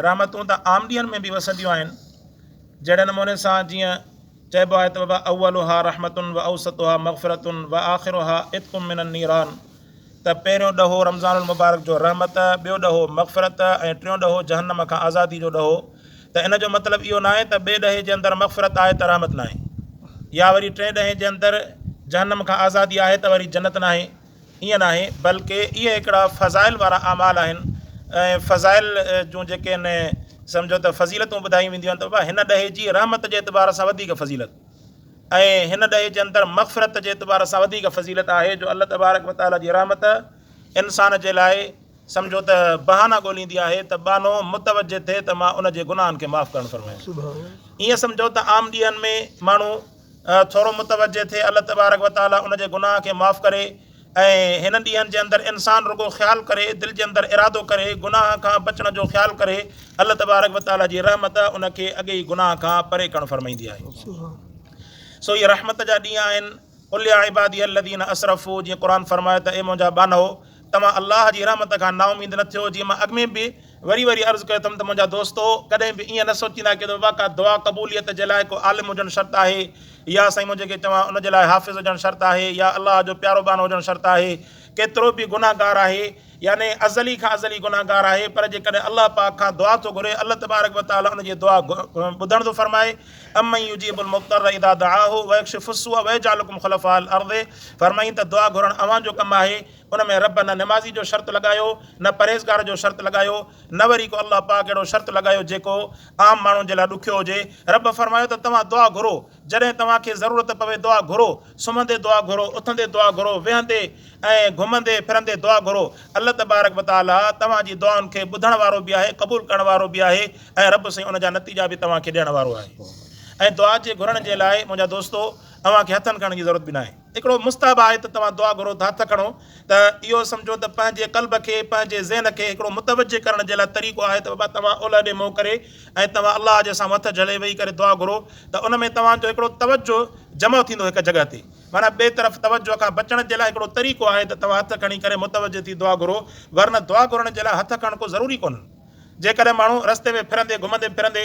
رحمتون ته عام ڏينهن ۾ به وسنديون آهن، جهڙي نموني سان جيئن چئبو آهي ته بابا اولها رحمة واوسطها مغفرة واخرها عتق من النيران ته پهريون ڏهو رمضان المبارڪ جو رحمت، ٻيو ڏهو مغفرت ۽ ٽيون ڏهو جهنم کان آزادي جو ڏهو ته ان جو مطلب اهو ناهي ته ٻئي ڏهي جي اندر مغفرت آهي ته رحمت ناهي يا وري ٽئين ڏهي جي اندر جهنم کان آزادي آهي ته وري جنت ناهي ائين ناهي بلڪه اهي هڪڙا فضائل وارا اعمال آهن ۽ فضائل جون جيڪي آهن سمجهو ته فضيلتون ٻڌايون وينديون آهن ته بابا هن ڏهي جي رحمت جي اعتبار سان وڌيڪ فضيلت ۽ هن ڏهي جي اندر مغفرت جي اعتبار سان وڌيڪ فضيلت آهي جو الله تبارڪ وتعاليٰ جي رحمت انسان جي لاء سمجهو ته بهانا ڳوليندي آهي ته ٻانهو متوجه ٿئي ته مان ان جي گناهن کي معاف ڪرڻ فرمايان. ائين سمجهو ته عام ڏينهن ۾ ماڻهو ٿورو متوجه ٿئي الله تبارڪ وتعاليٰ ان جي گناهه کي معاف ڪري ۽ هنن ڏينهن جي اندر انسان رڳو خيال ڪري دل جي اندر ارادو ڪري گناهه کان بچڻ جو خيال ڪري الله تبارڪ وتعاليٰ جي رحمت ان کي اڳي ئي گناهه کان پري ڪرڻ فرمائيندي آهي. سو اهي رحمت جا ڏينهن آهن. قل يا عبادي الذين اسرفوا جيئن قرآن فرمايو ته اي منهنجا ٻانهو! توهان الله جي رحمت کان نااميد نه ٿيو جيئن مان اڳ ۾ به وري وري عرض ڪيو اٿم ته منهنجا دوستو! ڪڏهن به ائين نه سوچيندا ڪيو ته بابا ڪا دعا قبوليت جي لاء ڪو عالم هجڻ شرط آهي يا سائين منهنجي کي چوان ان جي لاء حافظ هجڻ شرط آهي يا الله جو پيارو ٻانهو هجڻ شرط آهي ڪيترو به گنهگار آهي يعني ازلي کان ازلي گنهگار آهي پر جيڪڏهن الله پاڪ کان دعا ٿو گهري الله تبارڪ وتعالي ان جي دعا ٻڌڻ ٿو فرمائي امن يجيب المضطر اذا دعاه ويڪشف السوء ويجعلڪم خلفاء الارض فرمائين ته دعا گهرڻ اوهان جو ڪم آهي ان ۾ رب نه نمازي جو شرط لڳايو نه پرهيزگار جو شرط لڳايو نه وري ڪو الله پاڪ اهڙو شرط لڳايو جيڪو عام ماڻهن جي لاء ڏکيو هجي رب فرمايو ته توهان دعا گهرو جڏهن توهان کي ضرورت پوي دعا گهرو، سمهندي دعا گهرو، اٿندي دعا گهرو، ويهندي ۽ گهمندي ڦرندي دعا گهرو، الله تبارڪ وتعاليٰ توهان جي دعائن کي ٻڌڻ وارو به آهي، قبول ڪرڻ وارو به آهي ۽ رب سائين ان جا نتيجا به توهان کي ڏيڻ وارو آهي. ۽ دعا جي گهرڻ جي لاء منهنجا دوستو اوهان کي هٿن کڻڻ جي ضرورت به ناهي. هڪڙو مستحب آهي ته توهان دعا گهرو ته هٿ کڻو ته اهو سمجهو ته پنهنجي قلب کي پنهنجي ذهن کي هڪڙو متوجه ڪرڻ جي لاء طريقو آهي ته بابا توهان اولهه ڏي منهن ڪري ۽ توهان الله جي سامهون هٿ جهلي ويهي ڪري دعا گهرو ته ان ۾ توهان جو هڪڙو توجه جمع ٿيندو هڪ جڳهه تي معنيٰ ٻئي طرف توجه کان بچڻ جي لاء هڪڙو طريقو آهي ته توهان هٿ کڻي ڪري متوجه ٿي دعا گهرو ورنه دعا گهرڻ جي لاء هٿ کڻڻ ڪو ضروري ڪونهن جيڪڏهن ماڻهو رستي ۾ ڦرندي گهمندي ڦرندي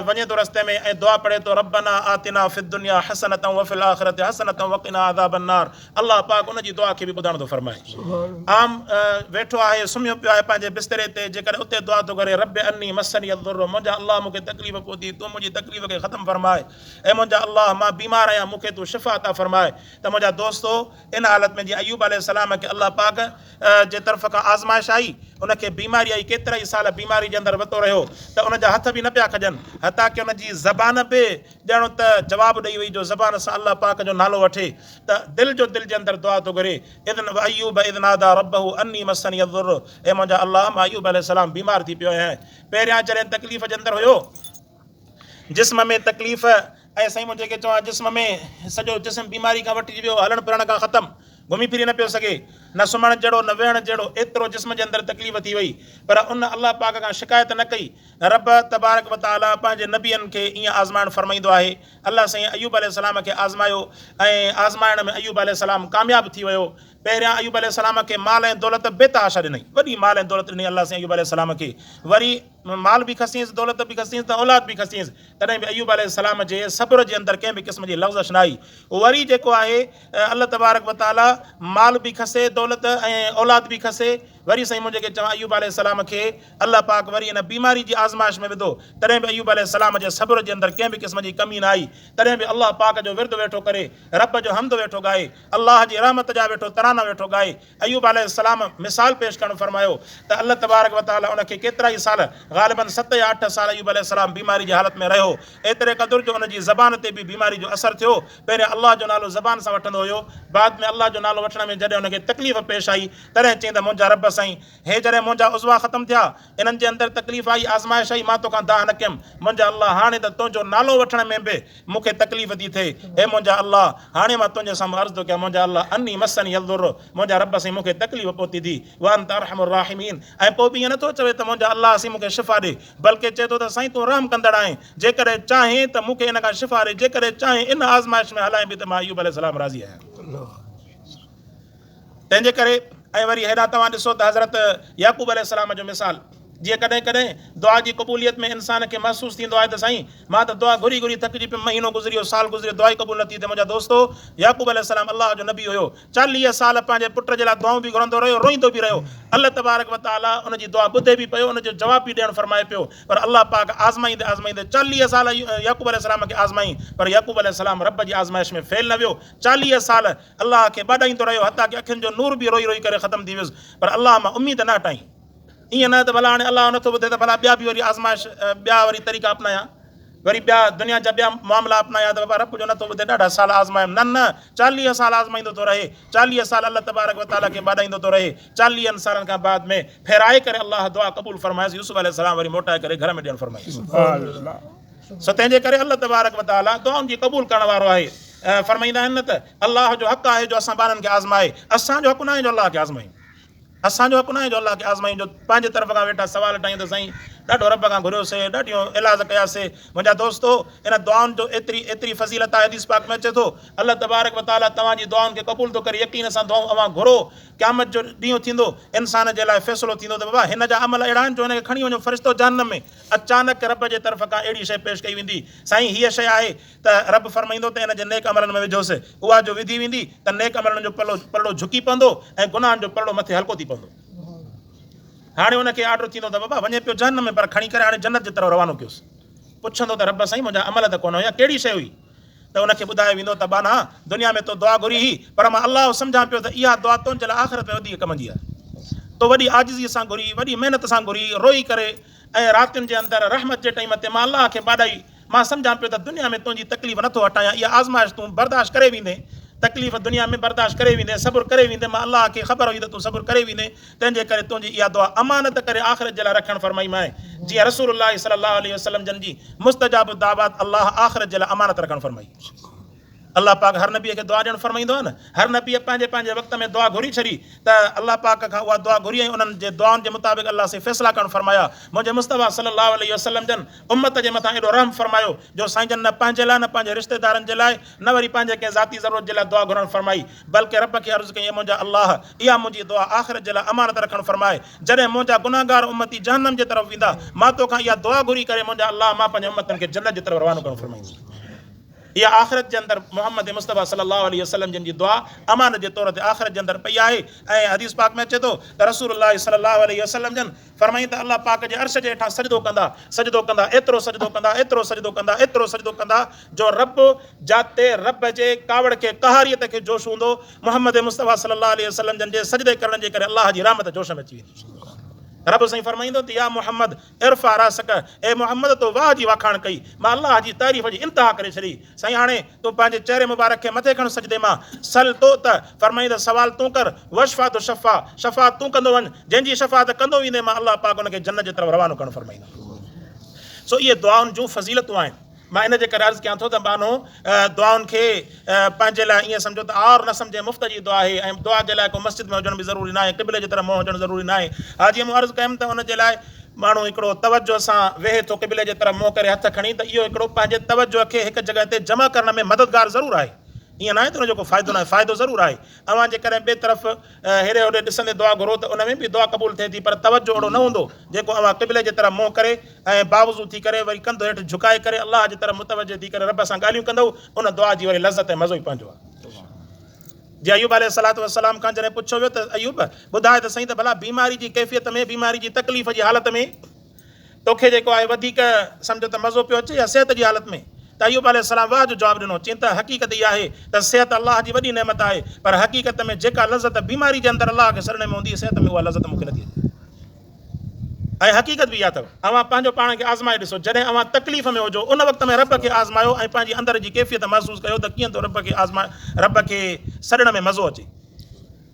وڃي ٿو رستي ۾ ۽ دعا پڙهي ٿو ربنا آتنا في الدنيا حسنة وفي الاخرة حسنة وقنا عذاب النار الله پاڪ ان جي دعا کي به ٻڌڻ ٿو فرمائي. عام ويٺو آهي، سمهيو پيو آهي پنهنجي بستري تي، جيڪڏهن اتي دعا ٿو گهري، رب اني مسني الضر، منهنجا الله مون کي تڪليف پهتي، تون منهنجي تڪليف کي ختم فرماء، اي منهنجا الله مان بيمار آهيان مون کي تون شفا عطا فرماء ته منهنجا دوستو ان حالت ۾ جيئن ايوب عليه السلام کي الله پاڪ جي طرف کان آزمائش آئي، ان کي بيماري آئي، ڪيترائي سال بيماري جي اندر وتو رهيو ته ان جا هٿ به نه پيا کڄن، حتيٰ ڪه ان جي زبان به ڄڻ ته جواب ڏئي وئي جو زبان سان الله پاڪ جو نالو وٺي ته دل جو دل جي اندر دعا ٿو گهري اذ وايوب اذ ناديٰ ربه اني مسني الضر اي منهنجا الله مان ايوب عليه السلام بيمار ٿي پيو آهيان پهريان جڏهن تڪليف جي اندر هيو جسم ۾ تڪليف ۽ سائين منهنجي کي چوان جسم ۾ سڄو جسم بيماري کان وٺجي ويو هلڻ ڦرڻ کان ختم گهمي ڦري نه پيو سگهي نه سمهڻ جهڙو نه ويهڻ جهڙو ايترو جسم جي اندر تڪليف ٿي وئي پر ان الله پاڪ کان شڪايت نه ڪئي رب تبارڪ و تعاليٰ پنهنجي نبين کي ائين آزمائڻ فرمائيندو آهي. الله سائين ايوب عليه السلام کي آزمايو ۽ آزمائڻ ۾ ايوب عليه السلام ڪامياب ٿي ويو. پهريان ايوب عليه السلام کي مال ۽ دولت بي تحاشا ڏنائين. وڏي مال ۽ دولت ڏني الله سائين ايوب عليه السلام کي. وري مال به کسينس، دولت به کسينس ته اولاد به کسينس. تڏهن به ايوب عليه السلام جي صبر جي اندر ڪنهن به قسم جي لغزش نه آئي. وري جيڪو آهي الله تبارڪ و تعاليٰ مال به کسي، دولت ۽ اولاد به کسي. وري سائين منهنجي کي چوان ايوب عليه السلام کي الله پاڪ وري ان بيماري جي آزمائش ۾ وڌو تڏهن به ايوب عليه السلام جي صبر جي اندر ڪنهن به قسم جي ڪمي نه آئي تڏهن به الله پاڪ جو ورد ويٺو ڪري رب جو حمد ويٺو ڳائي الله جي رحمت جا ويٺو ترانا ويٺو ڳائي ايوب عليه السلام مثال پيش ڪرڻ فرمايو ته الله تبارڪ وتعالي ان کي ڪيترائي سال غالباً ست يا اٺ سال ايوب عليه السلام بيماري جي حالت ۾ رهيو ايتري قدر جو ان جي زبان تي به بيماري جو اثر ٿيو پهريان الله جو نالو زبان سان وٺندو هيو بعد ۾ الله جو نالو وٺڻ ۾ جڏهن ان کي تڪليف پيش آئي تڏهن چيائين ته منهنجا رب سائين! هي جڏهن منهنجا عضوا ختم ٿيا، انهن جي اندر تڪليف آئي، آزمائش آئي، مان توکان دانهن نه ڪيم. منهنجا الله! هاڻي ته تنهنجو نالو وٺڻ ۾ به مون کي تڪليف ٿي ٿئي. اي منهنجا الله! هاڻي مان تنهنجي سامهون عرض ٿو ڪيان، منهنجا الله! اني مسني الضر، منهنجا رب سائين مون کي تڪليف پهتي ٿي، وانت ارحم الراحمين ۽ پوء به ائين نٿو چوي ته منهنجا الله سائين مون کي شفا ڏي، بلڪه چئي ٿو ته سائين تون رحم ڪندڙ آهين، جيڪڏهن چاهين ته مون کي ان کان شفا ڏي، جيڪڏهن چاهين ان آزمائش ۾ هلائين به ته مان ايوب عليه السلام راضي آهيان. تنهن جي ڪري ۽ وري هيڏانهن توهان ڏسو ته حضرت يعقوب عليه السلام جو مثال جيئن ڪڏهن ڪڏهن دعا جي قبوليت ۾ انسان کي محسوس ٿيندو آهي ته سائين مان ته دعا گهري گهري ٿڪجي پيم مهينو گذري ويو سال گذري ويو دعا ئي قبول نه ٿي ٿئي منهنجا دوستو يعقوب عليه السلام الله جو نبي هيو 40 سال پنهنجي پٽ جي لاء دعائون به گهرندو رهيو روئيندو به رهيو الله تبارڪ وتعالي ان جي دعا ٻڌي به پيو ان جو جواب به ڏيڻ فرمائي پيو پر الله پاڪ آزمائيندي آزمائيندي 40 سال يعقوب عليه السلام کي آزمائين پر يعقوب عليه السلام رب جي آزمائش ۾ فيل نه ويو 40 سال الله کي ٻاڏائيندو رهيو حتيٰ ڪه اکين جو نور به روئي روئي ڪري ختم ٿي ويس پر الله مان اميد نه هٽائين. ائين نه ته ڀلا هاڻي الله نٿو ٻڌي ته ڀلا ٻيا به وري آزمائش ٻيا وري طريقا اپنايان وري ٻيا دنيا جا ٻيا معاملا اپنايان ته بابا رب جو نٿو ٻڌي ڏاڍا سال آزمايم نه نه 40 سال آزمائيندو ٿو رهي 40 سال الله تبارڪ وتعالي کي ٻاڏائيندو ٿو رهي 40 سالن کان بعد ۾ ڦيرائي ڪري الله دعا قبول فرمايس يوسف عليه السلام وري موٽائي ڪري گهر ۾ ڏيڻ فرمايس سو تنهن جي ڪري الله تبارڪ وتعالي دعائن جي قبول ڪرڻ وارو آهي فرمائيندا آهن نه ته الله جو حق آهي جو اسان ٻانهن کي آزمائي اسان جو حق ناهي جو الله کي آزمايون اسان جو حق ناهي جو الله کي آزمايون جو پنهنجي طرف کان ويٺا سوال ٺاهيون ته سائين ڏاڍو رب کان گهريوسي ڏاڍيون ايلاز ڪياسي منهنجا دوستو ان دعائن جو ايتري ايتري فضيلت آهي حديث پاڪ ۾ اچي ٿو الله تبارڪ وتعالي توهان جي دعائن کي قبول ٿو ڪري يقين سان دعائون اوهان گهرو قيامت جو ڏينهن ٿيندو انسان جي لاء فيصلو ٿيندو ته بابا هن جا عمل اهڙا آهن جو هن کي کڻي وڃو فرشتو جهنم ۾ اچانڪ رب جي طرف کان اهڙي شيء پيش ڪئي ويندي سائين هيء شيء آهي ته رب فرمائيندو ته ان جي نيڪ عملن ۾ وجهوس، اها جو وڌي ويندي ته نيڪ عملن جو پلو پلڙو جهڪي پوندو ۽ گناهن جو پلڙو مٿي هلڪو ٿي پوندو. هاڻي ان کي آرڊر ٿيندو ته بابا وڃي پيو جهنم ۾ پر کڻي ڪري هاڻي جنت جي طرف روانو ڪيوس. پڇندو ته رب سائين منهنجا عمل ته ڪونه هيا ڪهڙي شيء هئي؟ ته ان کي ٻڌايو ويندو ته ٻانها دنيا ۾ تو دعا گهري هئي پر مان الله سمجهان پيو ته اها دعا تنهنجي لاء آخرت ۾ وڌيڪ ڪم جي آهي. تو وڏي عاجزيء سان گهري، وڏي محنت سان گهري، روئي ڪري ۽ راتين جي اندر رحمت جي ٽائيم تي مان الله کي ٻاڏائي مان سمجهان پيو ته دنيا ۾ تنهنجي تڪليف نٿو هٽايان، اها آزمائش تون برداشت ڪري ويندين، تڪليف دنيا ۾ برداشت ڪري ويندين، صبر ڪري ويندين، مان الله کي خبر هئي ته تون صبر ڪري ويندين، تنهن جي ڪري تنهنجي اها دعا امانت ڪري آخرت جي لاء رکڻ فرمائي مانء، جيئن رسول الله صلي الله عليه وسلم جن جي مستجاب الدعوات الله آخرت جي لاء امانت رکڻ فرمائي. الله پاڪ هر نبيء کي دعا ڏيڻ فرمائيندو آهي نه، هر نبيء پنهنجي پنهنجي وقت ۾ دعا گهري ڇڏي ته الله پاڪ کان اها دعا گهري ۽ انهن جي دعائن جي مطابق الله سائين فيصلا ڪرڻ فرمايا. منهنجي مصطفيٰ صلي الله عليه وسلم جن امت جي مٿان ايڏو رحم فرمايو جو سائين جن نه پنهنجي لاء نه پنهنجي رشتيدارن جي لاء نه وري پنهنجي ڪنهن ذاتي ضرورت جي لاء دعا گهرڻ فرمائي بلڪه رب کي عرض ڪيائين اي منهنجا الله اها منهنجي دعا آخرت جي لاء امانت رکڻ فرماء جڏهن منهنجا گنهگار امتي جهنم جي طرف ويندا مان توکان اها دعا گهري ڪري منهنجا الله مان پنهنجي امتن کي جنت جي طرف روانو ڪرڻ فرمائيندس. اها آخرت جي اندر محمد مصطفيٰ صلي الله عليه وسلم جن جي دعا امانت جي طور تي آخرت جي اندر پئي آهي ۽ حديث پاڪ ۾ اچي ٿو ته رسول الله صلي الله عليه وسلم جن فرمائين ته الله پاڪ جي عرش جي هيٺان سجدو ڪندا سجدو ڪندا ايترو سجدو ڪندا ايترو سجدو ڪندا ايترو سجدو ڪندا جو رب جاتي رب جي ڪاوڙ کي قهاريت کي جوش هوندو محمد مصطفيٰ صلي الله عليه وسلم جن جي سجدي ڪرڻ جي ڪري الله جي رحمت جوش ۾ اچي ويندي رب سائين فرمائيندو ته يا محمد ارفع راسک، اي محمد تو واهه جي واکاڻ ڪئي، مان الله جي تعريف جي انتها ڪري ڇڏي، سائين هاڻي تون پنهنجي چهري مبارڪ کي مٿي کڻ سجدي مان، سل تعط، فرمائين ته سوال تون ڪر، واشفع تشفع، شفاعت تون ڪندو وڃ، جنهن جي شفاعت ڪندو ويندين مان الله پاڪ ان کي جنت جي طرف روانو ڪرڻ فرمائيندو. سو اهي دعائن جون فضيلتون آهن. مان ان جي ڪري عرض ڪيان ٿو ته ٻانهو دعائن کي پنهنجي لاء ائين سمجهو ته عار نه سمجهي مفت جي دعا آهي ۽ دعا جي لاء ڪو مسجد ۾ هجڻ به ضروري ناهي قبلي جي طرف منهن هجڻ ضروري ناهي ها جيئن مون عرض ڪيم ته ان جي لاء ماڻهو هڪڙو توجه سان ويهي ٿو قبلي جي طرف منهن ڪري هٿ کڻي ته اهو هڪڙو پنهنجي توجه کي هڪ جڳهه تي جمع ڪرڻ ۾ مددگار ضرور آهي ائين ناهي ته ان جو ڪو فائدو ناهي فائدو ضرور آهي اوهان جيڪڏهن ٻئي طرف هيڏي هوڏي ڏسندي دعا گهرو ته ان ۾ به دعا قبول ٿئي ٿي پر توجه اهڙو نه هوندو جيڪو اوهان قبلي جي طرف منهن ڪري ۽ باوضو ٿي ڪري وري ڪنڌ هيٺ جهڪائي ڪري الله جي طرف متوجه ٿي ڪري رب سان ڳالهيون ڪندؤ ان دعا جي وري لذت ۽ مزو ئي پنهنجو آهي. جي ايوب عليه الصلوة والسلام کان جڏهن پڇيو ويو ته ايوب ٻڌاء ته سهي ته ڀلا بيماري جي ڪيفيت ۾ بيماري جي تڪليف جي حالت ۾ توکي جيڪو آهي وڌيڪ سمجهه ته مزو پيو اچي يا صحت جي حالت ۾؟ ته ايوب عليه السلام واهه جو جواب ڏنو، چين ته حقيقت اها آهي ته صحت الله جي وڏي نعمت آهي پر حقيقت ۾ جيڪا لذت بيماري جي اندر الله کي سڏڻ ۾ هوندي صحت ۾ اها لذت مون کي نٿي اچي ۽ حقيقت به اها اٿو. اوهان پنهنجو پاڻ کي آزمائي ڏسو جڏهن اوهان تڪليف ۾ هجو ان وقت ۾ رب کي آزمايو ۽ پنهنجي اندر جي ڪيفيت محسوس ڪيو ته ڪيئن ٿو رب کي آزمائي رب کي سڏڻ ۾ مزو اچي.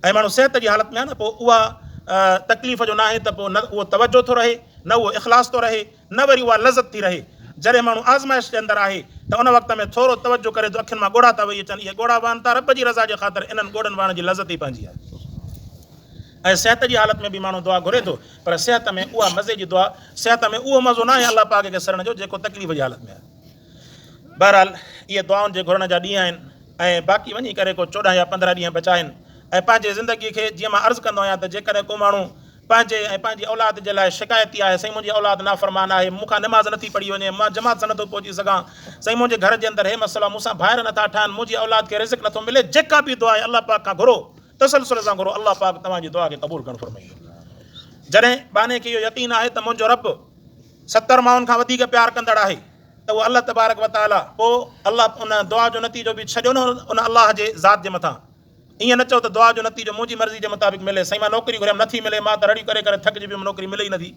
۽ ماڻهو صحت جي حالت ۾ آهي نه پوء اها تڪليف جو ناهي ته پوء نه اهو توجه ٿو رهي نه اهو اخلاص ٿو رهي نه وري اها لذت ٿي رهي جڏهن ماڻهو آزمائش جي اندر آهي ته ان وقت ۾ ٿورو توجه ڪري ٿو اکين مان ڳوڙها ٿا وهي اچن اهي ڳوڙها وهن ٿا رب جي رضا جي خاطر انهن ڳوڙهن وهڻ جي لذت ئي پنهنجي آهي ۽ صحت جي حالت ۾ به ماڻهو دعا گهري ٿو پر صحت ۾ اها مزي جي دعا صحت ۾ اهو مزو ناهي الله پاڪ کي سڏڻ جو جيڪو تڪليف جي حالت ۾ آهي بهرحال اهي دعائن جي گهرڻ جا ڏينهن آهن ۽ باقي وڃي ڪري ڪو 14 يا 15 ڏينهن بچا آهن ۽ پنهنجي زندگي کي جيئن مان عرض ڪندو آهيان ته جيڪڏهن ڪو ماڻهو پنهنجي ۽ پنهنجي اولاد جي لاء شڪايتي آهي، سائين منهنجي اولاد نافرمان آهي، مون کان نماز نٿي پڙهي وڃي، مان جماعت سان نٿو پهچي سگهان، سائين منهنجي گهر جي اندر هي مسئلو آهي، مون سان ڀائر نٿا ٺهن، منهنجي اولاد کي رزق نٿو ملي، جيڪا به دعا آهي الله پاڪ کان گهرو، تسلسل سان گهرو، الله پاڪ توهان جي دعا کي قبول ڪرڻ فرمائيندو. جڏهن ٻانهي کي اهو يقين آهي ته منهنجو رب 70 مائن کان وڌيڪ پيار ڪندڙ آهي ته اهو الله تبارڪ وتعاليٰ پوء الله ان دعا جو نتيجو به ڇڏيو نه ان الله جي ذات جي مٿان. ائين نه چئو ته دعا جو نتيجو منهنجي مرضي جي مطابق ملي، سائين مان نوڪري گهريم نٿي ملي، مان ته رڙيون ڪري ڪري ٿڪجي پيم نوڪري ملي ئي نٿي.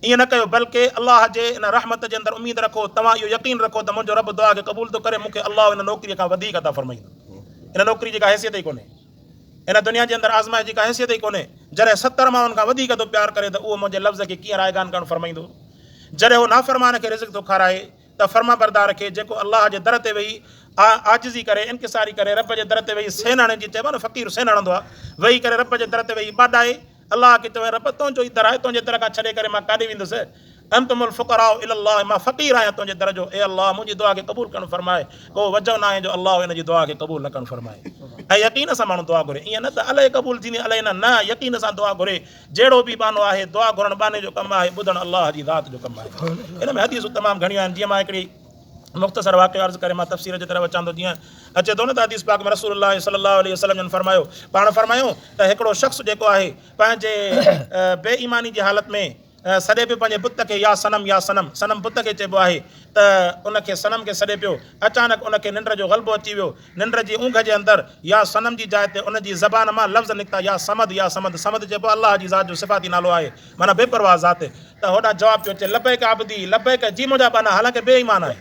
ائين نه ڪيو بلڪه الله جي ان رحمت جي اندر اميد رکو، توهان اهو يقين رکو ته منهنجو رب دعا کي قبول ٿو ڪري، مون کي الله ان نوڪري کان وڌيڪ عطا فرمائيندو. ان نوڪري جي ڪا حيثيت ئي ڪونهي. ان دنيا جي اندر آزمائش جي ڪا حيثيت ئي ڪونهي. جڏهن 70 ماڻهن کان وڌيڪ ٿو پيار ڪري ته اهو منهنجي لفظ کي ڪيئن رائگان ڪرڻ فرمائيندو. جڏهن هو نافرمان کي رزق ٿو کارائي ته فرمانبردار کي جيڪو الله جي در تي ويهي عاجزي ڪري، انڪساري ڪري، رب جي در تي ويهي سين هڻي، جيئن چئبو آهي نه فقير سين هڻندو آهي، ويهي ڪري رب جي در تي ويهي ٻاڏائي، الله کي چوي رب تنهنجو ئي در آهي، تنهنجي در کان ڇڏي ڪري مان ڪاڏي ويندس، انتم الفقراء الي الله، مان فقير آهيان تنهنجي در جو، اي الله منهنجي دعا کي قبول ڪرڻ فرماء، ڪو وجهه ناهي جو الله ان جي دعا کي قبول نه ڪرڻ فرمائي. ۽ يقين سان ماڻهو دعا گهري، ائين نه ته الائي قبول ٿيندي الائي نه، نه يقين سان دعا گهري، جهڙو به ٻانهو آهي، دعا گهرڻ ٻانهي جو ڪم آهي، ٻڌڻ الله جي ذات جو ڪم آهي. ان ۾ حديثون تمام گهڻيون آهن، جيئن مان هڪڙي مختصر واقعو عرض ڪري مان تفسير جي طرف اچان ٿو، جيئن اچي ٿو نه ته حديث پاڪ ۾ رسول الله صلي الله عليه وسلم جن فرمايو، پاڻ فرمايو ته هڪڙو شخص جيڪو آهي پنهنجي بي ايماني جي حالت ۾ سڏي پيو پنهنجي بت کي يا صنم يا صنم، صنم بت کي چئبو آهي، ته ان کي صنم کي سڏي پيو، اچانڪ ان کي ننڊ جو غلبو اچي ويو، ننڊ جي اونگهه جي اندر يا صنم جي جاء تي ان جي زبان مان لفظ نڪتا يا صمد يا صمد، صمد چئبو آهي الله جي ذات جو صفاتي نالو آهي معنيٰ بي پرواهه ذات، ته هوڏانهن جواب پيو اچي لبيڪ عبدي لبيڪ جي منهنجا ٻانها حالانڪه بي ايمان آهي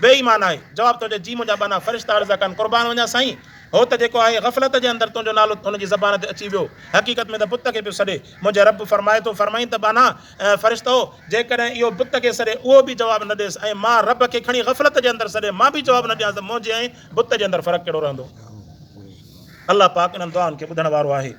بي ايمان آهي جواب ٿو اچي جي منهنجا ٻانها فرشتا عرض ڪن قربان وڃان سائين هو ته جيڪو آهي غفلت جي اندر تنهنجو نالو هن جي زبان تي اچي ويو حقيقت ۾ ته بت کي پيو سڏي منهنجي رب فرمائي ٿو، فرمائين ته ٻانها، اي فرشتؤ! جيڪڏهن اهو بت کي سڏي اهو به جواب نه ڏيس ۽ مان رب کي کڻي غفلت جي اندر سڏي مان به جواب نه ڏيانس ته منهنجي ۽ بت جي اندر فرق ڪهڙو رهندو؟ الله پاڪ انهن دعائن کي ٻڌڻ وارو آهي.